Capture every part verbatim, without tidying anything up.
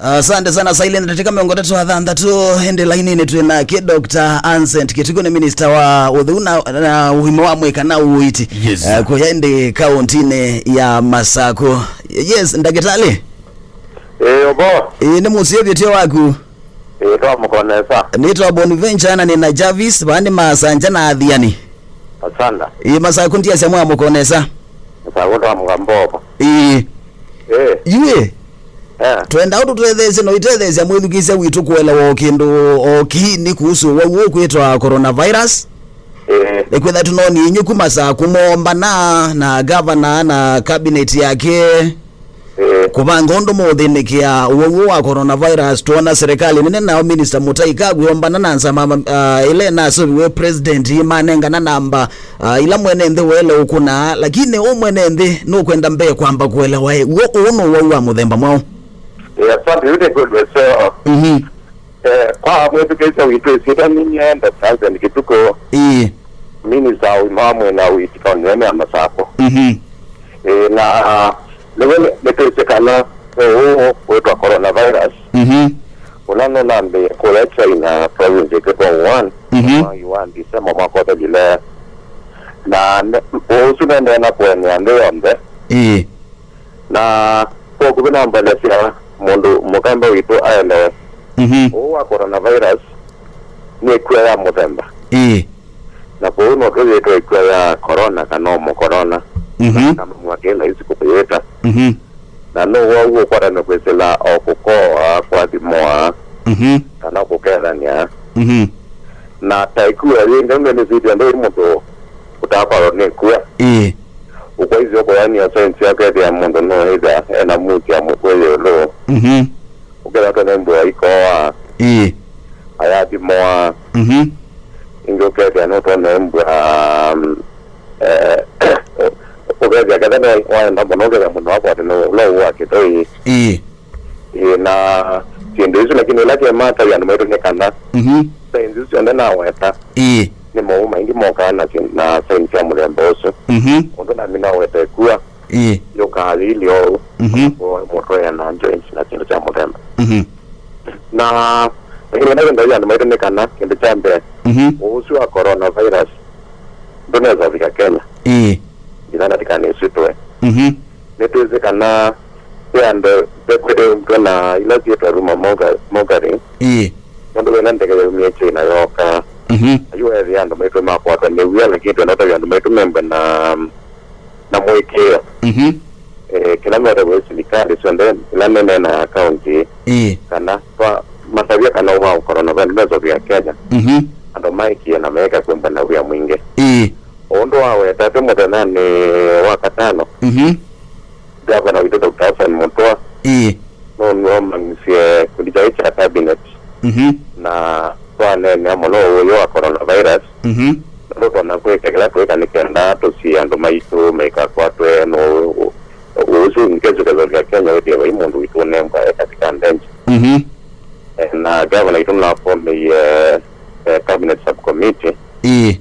Asante sana Silent. Ndatĩka mĩongo ĩtatũ na thanthatũ ĩndĩ lainĩnĩ twĩ nake Doctor Anset Kĩtukũ, nĩ minista wa ũtheu na, na ũima wa mwĩĩ kana ũiiti. Yes. Eh, kũya ĩndĩ kaũntĩnĩ ya Masakũ. Yes, ndagĩtarĩ. Ĩĩ, ũvo. Ĩĩ, nĩ mũsyĩ vyũtyo waku? Ĩĩ, twamũkonesa. Nĩtwa Bonaventure na nĩ na Jarvis, vaa nĩ Masanja na Athiani. Asanda. Ĩĩ, Masakũ ndiasya mwamũkonesa. Masakũ twamũka mbovo. Ĩĩ. Ĩĩ. Yu ĩ? Eh. Twenda ũtũtetheesye na ũitetheesya mwĩthukĩĩsya witũ kũelewa o kĩndũ o kĩnini kuhusu ũwau ũũ kwĩtwa coronavirus. Ĩĩ. Nĩkwĩtha tũnonie inyuku Masakũ moombana na gavana na cabinet yake. Ĩĩ. Kũvanga ũndũ mũthĩnĩkĩa ũwau ũũ wa coronavirus, twona serikali nene nao Minister Mũtahi Kagwe ombana na nzama, ah, ĩla ĩnaseũviw'e president manengana namba, ah, ila mwene nthĩ wele ũkũna, lakini ũ mwene nthĩ nũkwenda mbee kwamba kũelewa ĩ, w'o ũũ nĩ ũwau wa mũthemba mwaũ? Ĩĩ, asante, yu nĩ kwĩlwe seo. Mhm. Eh, kwa mwĩthukĩĩsya witũ, ĩsyĩtwa ninyie Doctor Anset Kĩtukũ, Ĩĩ. Minista wa ũima wa mwĩĩ na ũiiti kaũntĩ nene ya Masakũ. Mhm. Eh, na nĩw'o nĩ- nĩtwĩsĩ kana ũũ wĩtwa coronavirus, Mhm. ũla nũnambĩĩe kũya China, province ĩkwĩtwa Wuhan, Mhm. mwai wa December mwaka ũthelile. Na ne- ũsu nendee na kũenea nthĩ yonthe. Ĩĩ. Na kwa ũkuvĩ nambolesya mũndũ mũkamba witũ aelewe, Mhm. ũũ wa coronavirus nĩ ĩkw'a ya mũthemba. Ĩĩ. Na kwoou no tũyĩtwa ĩkw'a ya corona kana omo corona. Mhm. Kana mwake laisi kũyĩta. Mhm. Na no wau ũkwatanĩo kwĩsĩla o kũkoa, kwathimoa, Mhm. kana kũkethany'a. Mhm. Na ta ĩkw'a yĩngĩ nĩ nĩsĩtye ndũĩ mũndũ ũtakwatwa nĩ ĩkw'a. Ĩĩ. Ũkwaisye ũkũyania sainzi ya kwĩthĩa mũndũ no ĩtha ena muti ya mũkwĩ ĩũlũ. Mhm. Ũkethĩa tũnembwa ikoa. Ĩĩ. Ayathimoa. Mhm. Ĩngĩ ũkethĩa no tũnembwa, um, eh, ũkethĩa ketha no waenda mũno ũkethĩa mũndũ akwatene ũla ũu wa kĩtoi. Ĩĩ. Ĩĩ, na syĩndũ isu, lakini ĩla kĩmata andũ maitũ nĩ kana Mhm. sainzi isu syonthe naweta Ĩĩ. nĩ maũũ maingĩ mokaa na syi- na sainzi sya mũthemba ũsu. Mhm. Ũndũ namina weta ĩkw'a Ĩĩ. yũkaa yĩilye ũu Mhm. mũtwea na joints na syĩndũ sya mũthemba. Mhm. Na lakini ĩla kĩndũ andũ maitũ nĩ kana kĩndũ kya mbee Mhm. ũũ ũsu wa coronavirus ndũnesa ũvika Kenya. Ĩĩ. Nginya ndatĩkanĩsitwe. Mhm. Nĩtwĩsĩ kana ve andũ vekwete mtwe na ila syĩtwa rumor monger- mongering. Ĩĩ. Nũndũ wĩna ndeke yaumie China yooka. Mhm. Ayu weethĩa andũ maitũ makwatwa nĩ wia, lakini twenda ũtavya andũ maitũ membwe na, na mũĩkĩĩo. Mhm. Eh, kĩla metewe silikalĩ syonthe ila nene na kaunti Ĩĩ. kana twa matavya kana ũma wa coronavirus mesovia Kenya. Mhm. Andũ maĩkie na meeka kwĩmbwa na wia mwingĩ. Ĩĩ. Ũndũ wawetatwe mũthenyanĩ wa katano, Mhm. Gavana witũ Doctor Hassan Mutua Ĩĩ. nũnũomanyisye kũndi kyaĩ kya cabinet Mhm. na twaneenea mũno ũyũ wa coronavirus. Mhm. Nũndũ twona kwĩka kĩla twĩka nĩ kenda tũsie andũ maitũ maikakwatwe no ũsu nkesũkethosya Kenya wĩthĩe vai mũndũ witũ ũnembwa e katika danger. Mhm. Eh, na gavana witũ nafomĩie eh, cabinet subcommittee Ĩĩ.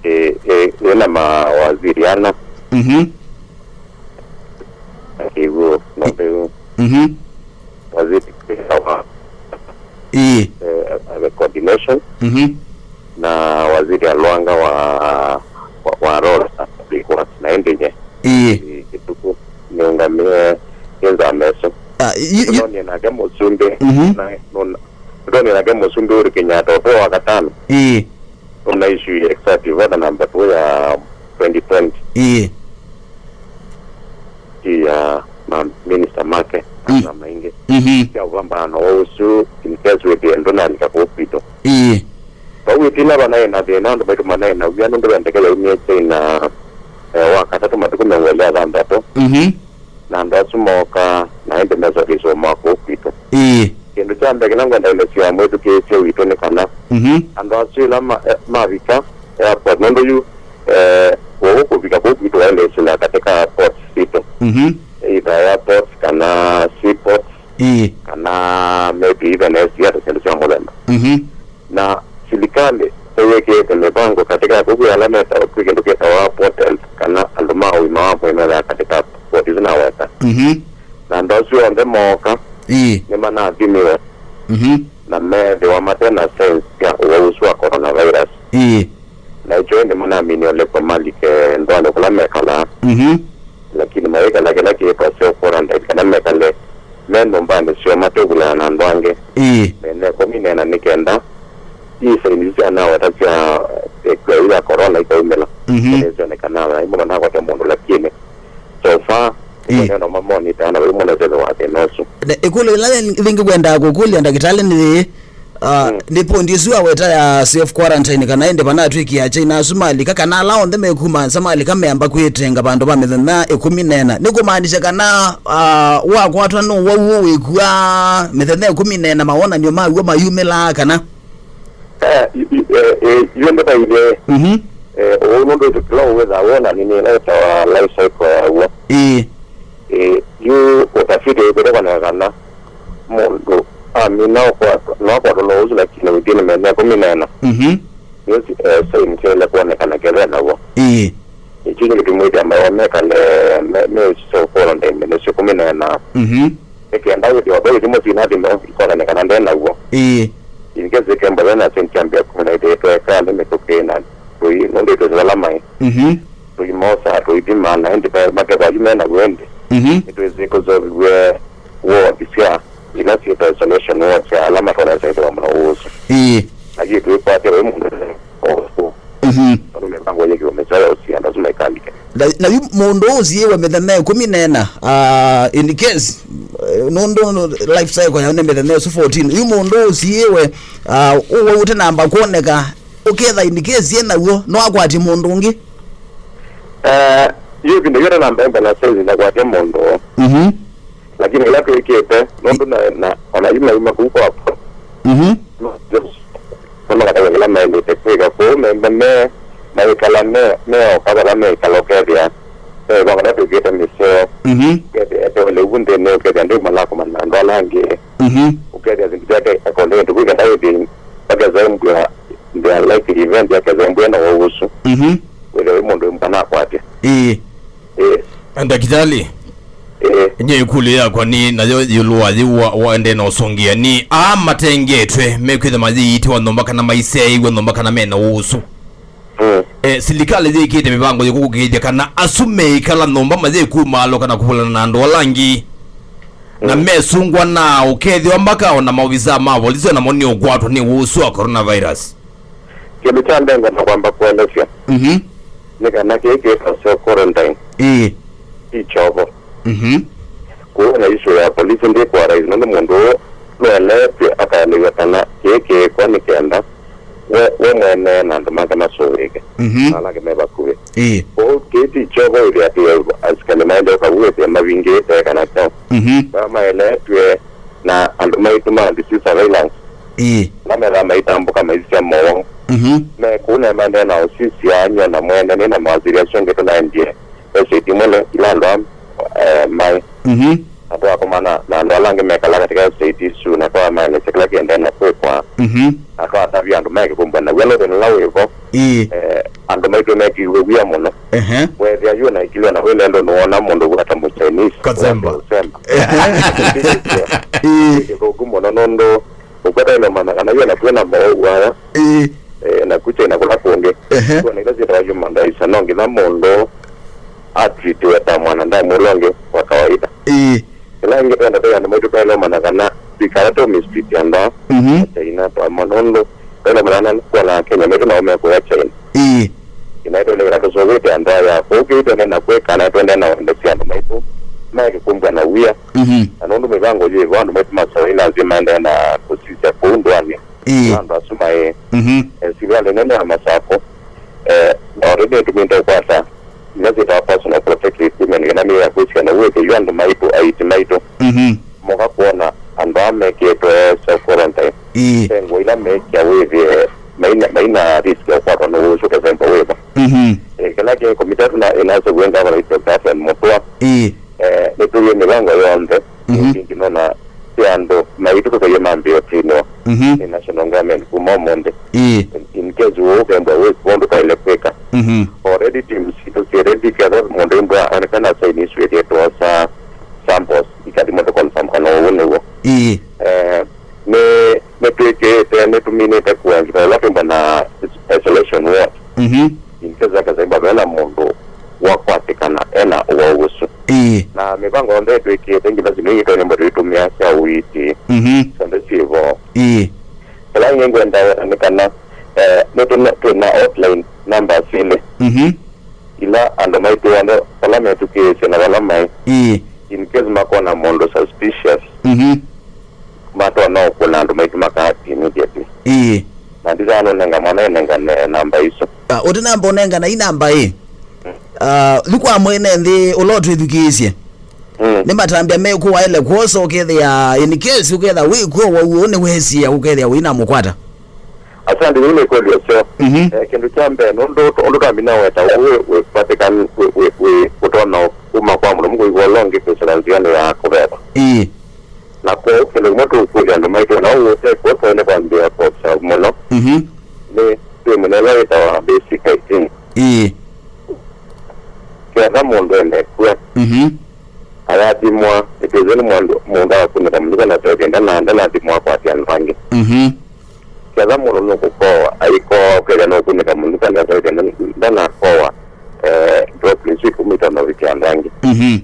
ĩ- ĩ- ĩna mawaziri ana. Mhm. Na kĩw'ũ no ndĩu Mhm. waziri wa Ĩĩ. eh, eh, coordination Mhm. na waziri Alwanga wa wa, wa roads na public works na ĩndĩ nye Ĩĩ. Ĩ- Kĩtukũ nĩũngamĩe ĩnzama ĩsu. Ah, yu- yu- Ndonie nake mũsumbĩ Mhm. na nona- ndonie nake mũsumbĩ Uhuru Kenyatta ũtũo wa katano Ĩĩ. Tũna issue ya executive order number two ya twenty twenty. Ĩĩ. Ti ya ma minister make Mm. na maingĩ. Mhm. Sya ũvambano wa ũsu in case wĩthĩe ndũnalika kũu kwitũ. Ĩĩ. Vau ĩtina vanaĩ na thĩna andũ maitũ manaĩ na wia nũndũ ve ndeke yaumie China eh, wa katatũ matukũ mĩongo ĩlĩ na thanthatũ. Mhm. Na andũ asu mooka na ĩndĩ mesakĩswa ma kũu kwitũ. Ĩĩ. Kĩndũ kya mbee kĩla ngwenda ũlesya mwĩthukĩĩsya witũ nĩ kana Mhm. andũ asu ĩla ma- eh, mavika airport nũndũ yu eh, ũũ kũvika kũu kwitũ waĩle ĩsĩla katika ports sitũ Mhm. either airports kana seaports Ĩĩ. kana maybe even S G R kĩndũ kya mũthemba Mhm. Na silikalĩ nĩwĩkĩĩte mĩvango katika kũkwĩa ala metawa kwĩ kĩndũ kĩtawa portals kana andũ ma ũima wa mwĩĩ methaa katika port isu naweta. Mhm. Na andũ asu onthe mooka Ĩĩ. Nĩmanathimiwe. Mhm. Na meethĩwa mate na signs sya ũwau ũsu wa coronavirus. Ĩĩ. Na ĩkyo ĩndĩ manaminie ũlekwa malike ndũanĩ kũla mekalaa. Mhm. Lakini mayĩkala kĩla kĩĩtwa self quarantine, kana mekale me nyũmbanĩ syoo matevulana na andũ angĩ. Ĩĩ. Mene ĩkũmi na ĩna nĩ kenda ii signs syanaweta sya ĩkw'ũ ya corona ikaumĩla. Mhm. Nĩsyonekana na imwe manakwata mũndũ, lakini so far, ĩĩ, nĩmona mamonite ana vaimwe na seve wa thĩna ũsu. Na ĩkũlyo ĩla yĩngĩ wendaa kũkũlya ndakĩtalĩ nĩ yĩĩ, ah, mm, nĩ pondi ĩsu aweta ya self quarantine, kana ĩndĩ vanatw'ĩkĩa China asu malika, kana ala onthe mekuma nza malika meamba kwĩtenga vandũ va mĩthenya ĩkũmi na ĩna, nĩ kũmaanisya kana, ah, wakwatwa nĩ ũwau ũũ wĩkua mĩthenya ĩkũmi na ĩna, mawonany'o maw'o mayumĩlaa kana? Eh, i- i- eh, eh, yu ndĩvaile. Mhm. Eh, ũu nũndũ ĩtu kĩla ũwĩthaa wona nĩ nĩla ĩtawa life cycle ya w'o. Ĩĩ. Eh, yu ũtafiti wĩkĩte kwaneka kana mũndũ amina ũkwatwa, no akwatwa no ũsu, lakini within mĩthenya ĩkũmi na ĩna. Mhm. Nĩyo si- eh, sign syaĩle kwonekana kethena w'o. Ĩĩ. Ĩkyo nĩ kĩtumi ĩtambaa mekale me- me self quarantine mĩthenya ĩkũmi na ĩna. Mhm. Nĩ kenda wĩthĩwa ve ithimo sinathime ikonane kana nde naw'o. Ĩĩ. In case ĩkemba ve na sign kyambĩa kumĩla ĩthĩĩtwe ĩkale mĩtũkĩ na tũi nũndũ ĩtwĩsĩ vala maĩ. Mhm. Tũimosa, tũithima, na ĩndĩ ve makethwa yu me naw'o ĩndĩ. Mhm. Nĩtwĩsĩ kũseũviw'e ward sya ila syĩtwa isolation ward sya ala matonya saithĩwa mũno ũsu. Ĩĩ. Na yu twĩkwatya vai mũndũ ũsu. Mhm. Tondũ mĩvango yĩkĩwe mĩseo ya ũsia andũ asu maikalike. Na, na yu mũndũ ũsiĩwe mĩthenya ĩkũmi na ĩna, ah, in case, eh, nũndũ life cycle yao nĩ mĩthenya ĩsu fourteen. Yu mũndũ ũsiĩwe, ah, ũwe ũtenamba kwoneka, ũketha in case e naw'o, no akwatye mũndũ ũngĩ? Eh, yu ĩvinda yu ũtenamba ĩmba na senzi na kwatya mũndũ. Mhm. Lakini ĩla twĩkĩte, nũndũ na, na, ona yu mauma kũu kwa Mhm. Nĩmakatavya kĩla maendete kwĩka kũu, memba me maikala me, meoka vala meikala ũkethĩa meĩvanga na twĩkĩte mĩseo. Mhm. Ũkethĩa ete ũlĩvu nthĩnĩ, ũkethĩa ndĩu malakomana na andũ ala angĩ. Mhm. Ũkethĩa syĩndũ syake akonde ĩndũ kwĩka na wĩthĩ akesa mbua nthĩa likely event akesa mbua na wau ũsu. Mhm. Wĩthĩa wĩ mũndũ wĩ mwana akwatya. Ĩĩ. Ĩĩ. Ndakitali, ĩĩ, nye ĩkũlyo yakwa nĩ nayo ĩũlũ wa yĩu wa, waendee na ũsũngĩa nĩ aa matengetwe mekwĩtha mayĩitiwa nyũmba kana maiseĩiwe nyũmba kana mena ũsu. Mm. Eh, silikalĩ yĩkĩte mĩvango yĩkũkũkĩĩthya kana asu meĩkala nyũmba mayĩkumaalũka na kũvulana na andũ ala angĩ. Na, mm, mesungwa na ũkethĩwa mbaka ona maovisa ma volisi onamo nĩ ũkwatwa nĩ ũsu wa coronavirus. Kĩndũ kya mbee ngwenda kwamba kũelesya, mhm, nĩ kana kĩĩ kĩĩtwa self quarantine, ĩĩ, ti kyovo. Mhm. Kũũ na issue ya polisi ndĩkũa rahisi nũndũ mũndũ ũũ nũeleetw'e akaeleew'a kana kĩĩ kĩĩkwa nĩ kenda we, we mwene na andũ make masũvĩĩke, mhm, na ala angĩ me vakuvĩ. Ĩĩ. Kwoou kĩĩ ti kyovo wĩthĩa atĩ asikalĩ maendee ũkavũĩthĩa mavingĩĩte kana kyaũ. Mhm. Vala maeleetw'e na andũ maitũ ma disease surveillance, ĩĩ, ala methaa maitambũka maisisya mowau, mhm, me kũu na maendee na ũsisya nyie na mwene nĩ na mawasiliasyo angĩ tũnaendie estate imwe le ila andũ a, eh, maĩ, mhm, na twakomana na andũ ala angĩ mekalaa katika estate isu na twamaelesya kĩla kĩendee na kwĩkwa, mhm, na twatavya andũ maeke kũmbwa na wia nũthĩna ũla wĩvo. Ĩĩ. Eh, andũ maitũ mekiw'e wia mũno. Ehe. Weethĩa yu na ikilio na wĩlendo nĩwona mũndũ wata mũchinese. Kazemba. Ũsemba. Ĩĩ. Kĩthũku mũno nũndũ ũkwetaile ũmanya kana yu na twĩna maũu aya. Ĩĩ. Eh, na ku China kũla kũngĩ. Ehe. Kwona ila syĩtawa human rights, no nginya mũndũ atritiwe ta mwanadamu ũla ũngĩ wa kawaida. Ĩĩ. Ĩla ĩngĩ twenda tũĩ andũ maitũ twaĩle ũmanya kana twikala tũ mistreat andũ aa, mhm, China twamona nũndũ twaĩle ũmanya nĩ kwona Kenya maitũ nao mekũya China. Ĩĩ. Ĩnaĩ tũlekela tũsũvĩte andũ aya kũu kĩu twende na kwĩka na twende na wendesya andũ maitũ maeke kũmbwa na wia. Mhm. Na nũndũ mĩvango yĩvo andũ maitũ ma surveillance maendee na kũsisya kũu ndũanĩ. Ĩĩ. Andũ asu maĩ. Mhm. Eh, silikalĩ nene ya Masako, eh, already nĩtũmĩte ũkwata ila syĩtawa personal protective equipment, kana mĩĩ ya kwĩsĩkana wĩthĩwa andũ maitũ, aiti maitũ, mhm, moka kwona andũ aa mekĩtwe self quarantine. Ĩĩ. Ve ngũa ila mekĩa wĩthĩe maina, maina risk ya ũkwatwa nĩ ũsu kethemba wĩva. Mhm. Eh, kĩla kĩ komiti ĩna, ĩnasya wĩenda vala Doctor Alfred Mutua. Ĩĩ. Eh, nĩtũie mĩvango yonthe. Mhm. Ĩngĩ nona ti andũ maitũ tũkaie mambĩe ũtinĩwa, mhm, nĩ national government kuma ũmũnthĩ. Ĩĩ. In, in case ũũ ũkembwa wĩ kwondũ twaĩle kwĩka. Mhm. Already teams sitũ syĩ ready ketha mũndũ ĩmbwa onekana saini isu ĩthiĩtwe sa samples ikathimwa tũ confirm kana ũũ nĩw'o. Ĩĩ. Eh, nĩ, nĩtwĩkĩĩte, nĩtũminĩte kũanzĩka ũla twĩmba na is-, isolation ward. Mhm. In case akasaimba vena mũndũ wakwatĩkana ena ũwau ũsu. Ĩĩ. Na mĩvango yonthe ĩtwĩkĩĩte, nginya simũ itũ nĩmbo tũitũmĩa sya ũiiti. Mhm. Syonthe syĩvo. Ĩĩ. Kĩla ingĩ ngwenda weta nĩ kana, eh, nĩ tũna-, twĩ na hotline numbers ilĩ. Mhm. Ila andũ maitũ onthe vala metũkĩĩsye na vala maĩ. Ĩĩ. In case makona mũndũ suspicious, Mhm. matonya ũkũna andũ maitũ maka act immediately. Ĩĩ. Na ndithaa nũnenga mwana enengane namba isu. Ah, ũti namba ũnengana i namba ĩ. Mm. Ah, yu kwa mwene nthĩ ũla ũtwĩthukĩĩsye. Mm. Nĩ matambya mekũ waĩle kwosa ũkethĩa, in case ũkethĩa wĩ kw'o wau ũũ nĩwesie ũkethĩa wĩna mũkwata? Asante, nĩ kweli ũseo. Mhm. Eh, kĩndũ kya mbee, nũndũ ũndũ twamina weta ũũ wĩ, wĩ Vatican, wĩ, wĩ, wĩ kũtona kuma kwa mũndũ mũkũigwa ũla ũngĩ kwĩsĩla nzĩanĩ ya kũveva. Ĩĩ. Na kwoou kĩndũ kĩmwe tũkũlya andũ maitũ, na ũũ ũtekwo twaĩle kwambĩĩa kũobserve mũno, Mhm. nĩ twĩ mũnene wĩtawa basic hygiene. Ĩĩ. Ketha mũndũ enekw'a, Mhm. ayathimwa, ĩtĩthyo nĩ mũndũ, mũndũ akunĩka mũnuka na tete, ndana, ndanathimwa akwatya andũ angĩ. Mhm. Ketha mũndũ nũkũkowa, aikoa, ũkethĩa nũkunĩka mũnuka na tete, ndanakowa, eh, droplets ikumĩta na ũvikĩa andũ angĩ. Mhm.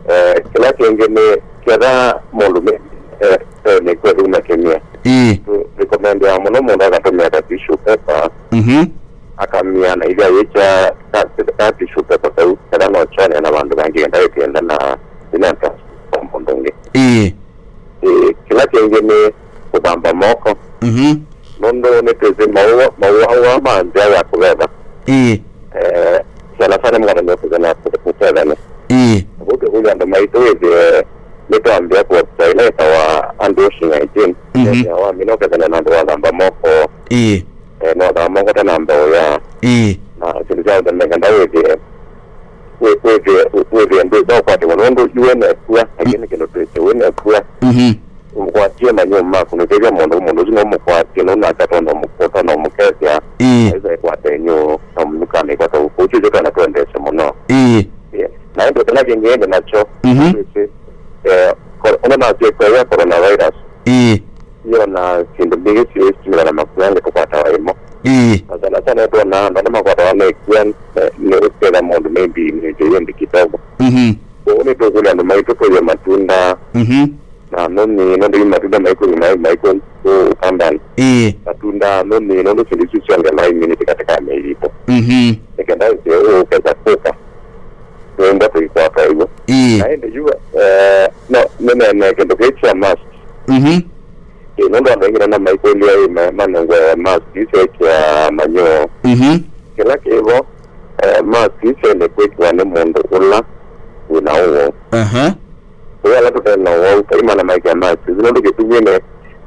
Eh, kĩla kĩngĩ nĩ ketha mũndũ me, eh, eh, nĩ kwetuma kĩmia. Ĩĩ. Tũ recommendĩaa mũno mũndũ akatũmĩa ka tissue paper, Mhm. akamia na ĩla yĩkya ka, ka tissue paper kau, kana no kyone na vandũ vangĩ kenda ĩtienda na ĩnata kwa mũndũ ũngĩ. Ĩĩ. Ĩĩ, kĩla kĩngĩ nĩ kũthamba moko. Mhm. Nũndũ nĩtwĩsĩ maũa, maũa ma nzĩa ya kũveva. Ĩĩ. Eh, sana sana mwana nĩ kũthana kũtethana. Ĩĩ. Ũkũlya andũ maitũ wĩthĩe nĩtwambĩa kũosa ĩla ĩtawa hand washing hygiene. Mhm. Ĩthĩa wamina ũkethana na andũ wathamba moko. Ĩĩ. Eh, no thamba moko ta namba ũya. Ĩĩ. Na kĩndũ kya ũthemeka nda wĩthĩe wĩ-, wĩthĩe, wĩthĩe ndwĩsa ũkwatĩwa nũndũ yu wĩnekw'a, lakini kĩndũ twĩsĩ wĩnekw'a. Mhm. Ũmũkwatie manyũmba maku, nũkethĩa mũndũ, mũndũ ũsu nũmũkwatie, nũnake atona ũmũkũta na ũmũkethĩa, Ĩĩ. aisa ĩkwata ĩnyũ, na mũnuka na ĩkwata ũkũ. Kĩu kyo kana twendeesye mũno. Ĩĩ. Yeah. Na ĩndĩ kĩla kĩngĩ ĩndĩ nakyo, Mhm. twĩsĩ, eh, kor-, ũndũ nasye kwaya coronavirus, Ĩĩ. Yona syĩndũ mbingĩ syĩstimĩla na makuũ angĩ tũkwatawa ĩmo. Ĩĩ. Na sana sana twona andũ ala makwatawa me ĩkw'a, eh, nĩ ũketha mũndũ maybe nĩ yĩndĩ kidogo. Mhm. Kwoou nĩtũkũlya andũ maitũ tũye matunda Mhm. na nũmi, nũndũ yu matunda maikũlĩ mai maikũ kũ Ũkambanĩ. Ĩĩ. Matunda, nũmi, nũndũ syĩndũ isu syongelawa immunity katika mĩĩ yitũ. Mhm. Nĩ kenda ĩsĩ ũkesa kũka. Nĩenda tũikwata ĩw'o. Ĩĩ. Na ĩndĩ yu, eh, no, nĩnene kĩndũ kĩĩ kya mask. Mhm. Ĩĩ, nũndũ andũ aingĩ nĩna maikũlya ĩ ma-, manengwe mask isu ekĩa manyũũ. Mhm. Kĩla kĩvo, eh, mask isu nĩ kwĩkĩwa nĩ mũndũ ũla wĩna ũwau. Aha. Kũĩ ala tũte na ũwau, kaimana maikĩa mask isu, nũndũ kĩtumi nĩ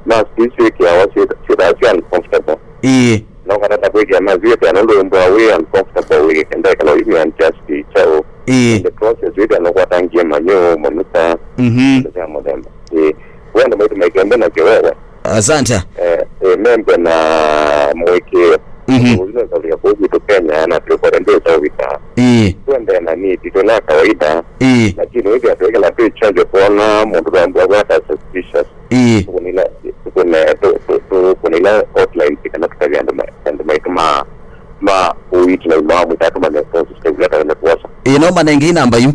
mask isu syĩkĩawa syĩ-, syĩthaa syĩ uncomfortable. Ĩĩ. No kana ta kwĩkĩa mask wĩthĩa nũndũ wĩmbwa wĩ uncomfortable wĩ kenda ĩkala ũimĩa just kyaũ. Ĩĩ. In the process wĩthĩa nũkwatangie manyũũ, mũnuka, Mhm. syĩndũ sya mũthemba. Ĩĩ. Wendo maitũ maikembe na kĩwewe. Asante. Eh, eh, membe na mũĩkĩĩo. Mhm. Ũsu nĩũsaũvika kũu kwitũ Kenya, na twĩkwata ndĩũsaũvika. Ĩĩ. Twendee na niti, twĩna kawaida. Ĩĩ. Lakini wĩthĩa twĩkĩla twĩ chonjo kwona mũndũ twambua kwata suspicious. Ĩĩ. Tũkũnĩla, tũkũne-, tũ-, tũ-, tũkũnĩla hotline kana tũkavya andũ ma-, andũ maitũ ma, ma ũiiti na ũima wa mwĩĩ, tũmanye response step ila twaĩle kwosa. Ĩĩ, no manenge ĩ namba yu?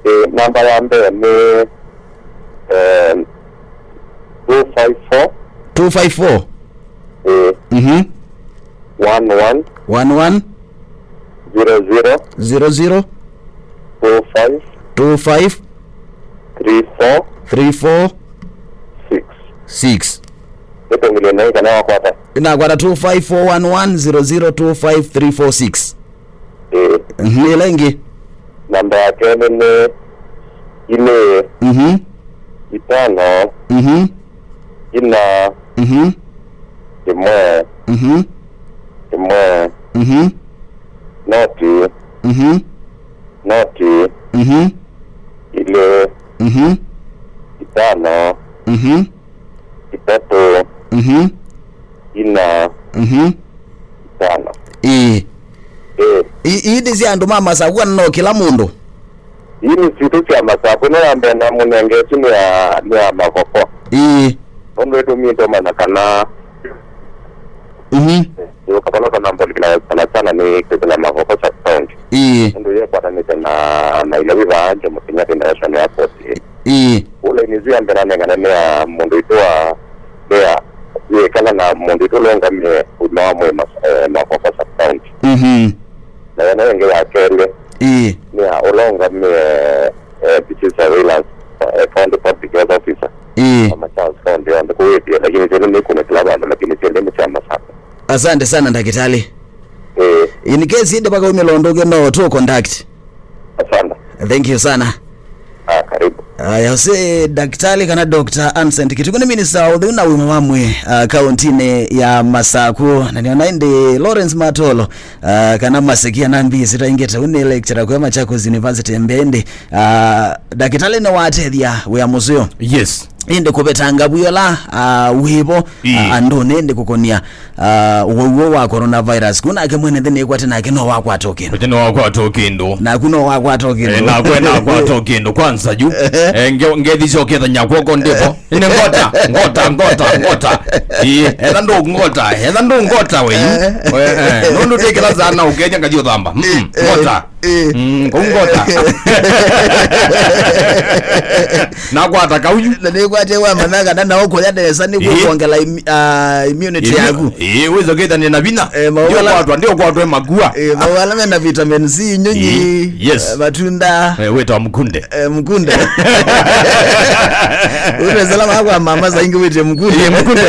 Ĩĩ, namba ya mbee nĩ, eh, two five four. Two five four? Ĩĩ. Mhm. One one. One one. Zero zero. Zero zero. Two five. Two five. Three four. Three four. Six. Six. Nĩtũngĩlĩe naĩ kana wakwata. Nakwata two five four one one zero zero two five three four six. Ĩĩ. Mhm, ĩla ĩngĩ? Namba ya kelĩ nĩ ilĩ, Mhm. itano, Mhm. ina, Mhm. ĩmwe, Mhm. ĩmwe, Mhm. noti, Mhm. noti, Mhm. ilĩ, Mhm. itano, Mhm. itatũ, Mhm. ina, Mhm. itano. Ĩĩ. Ĩĩ. I-, ii nĩ sya andũ ma Masakũ kana no kĩla mũndũ? Ii nĩ sitũ sya Masakũ, ĩno ya mbee namũnenge ĩsu nĩ ya, nĩ ya Mavoko. Ĩĩ. Nũndũ ĩtũmĩtwe mana kana Mhm. Yũkapala kana mboli kila sana sana nĩ kwĩkĩla Mavoko sub county. Ĩĩ. Nũndũ yekwatanĩte na, na Nairobi vaa Jomo Kenyatta International Airport. Ĩĩ. Ũla ĩnĩ ĩsu ya mbee nanengane nĩ ya mũndũ witũ wa, nĩ ya, yĩkala na mũndũ witũ ũla ũngamĩe ũima wa mwĩĩ Mas-, eh, Mavoko sub county. Mhm. Na ĩno ĩngĩ ya kelĩ Ĩĩ. nĩ ya ũla ũngamĩe, eh, disease surveillance, eh, county public health officer. Ĩĩ. Wa Machakos County yonthe kũu ĩtĩe, lakini syĩndũ nĩ kũnĩ kĩla vandũ, lakini syĩndũ nĩ sya Masakũ. Asante sana ndakĩtalĩ. Ĩĩ. In case ĩndĩ vakaumĩla ũndũ ũngĩ no tũ contact. Asante. Thank you sana. Ah, karibu. Aya, ũsĩ ndakĩtalĩ kana Doctor Anson Kĩtukũ nĩ minista wa ũtheu na ũima wa mwĩĩ, ah, kauntinĩ ya Masakũ. Na nĩona ĩndĩ Lawrence Matolo, ah, kana Maseki ana mbisi taingĩte, ũnĩ lecturer kwa Machakos University mbee ĩndĩ. Ah, ndakĩtalĩ nĩwatethya wĩa mũseo. Yes. Ĩndĩ kũvetanga vwĩola, ah, wĩvo, Ĩĩ. ah, andũnĩ ĩndĩ kũkonia, ah, ũwau wa coronavirus. Kũ nake mwene nthĩ nĩkwate nake no wakwata kĩndũ. Ĩte no wakwata kĩndũ. Naku no wakwata kĩndũ. Eh, nakwe nakwata kĩndũ. Kwanza yu. Eh, nge-, ngethi syokethanya kwoko ndipo. Ine ngota, ngota, ngota, ngota. Ĩĩ, etha ndũ ngota, etha ndũ ngota we yu. Eh. We, eh, nũndũ ndĩkĩla sana ũkenya ngathi ũthamba. Mm, Eh, eh. ngota. Eh. Mm, kũu ngota. Nakwata kauyu. Na nĩkwate wa manaka na nao kũya nesa nĩ Ĩĩ. kuongela im-, ah, immunity Immu-, yaku. Ĩĩ, wĩza kwĩthania na vinya. Eh, maũvala Ndio kwatwa, ndio kwatwa makua. Eh, maũvala mena vitamin C nyinyi. Ĩĩ, yes. Eh, matunda. Eh, wĩta mkunde. Eh, mkunde. Ũtwezela makwa mama saingi wĩte mkunde. Ĩĩ, mkunde.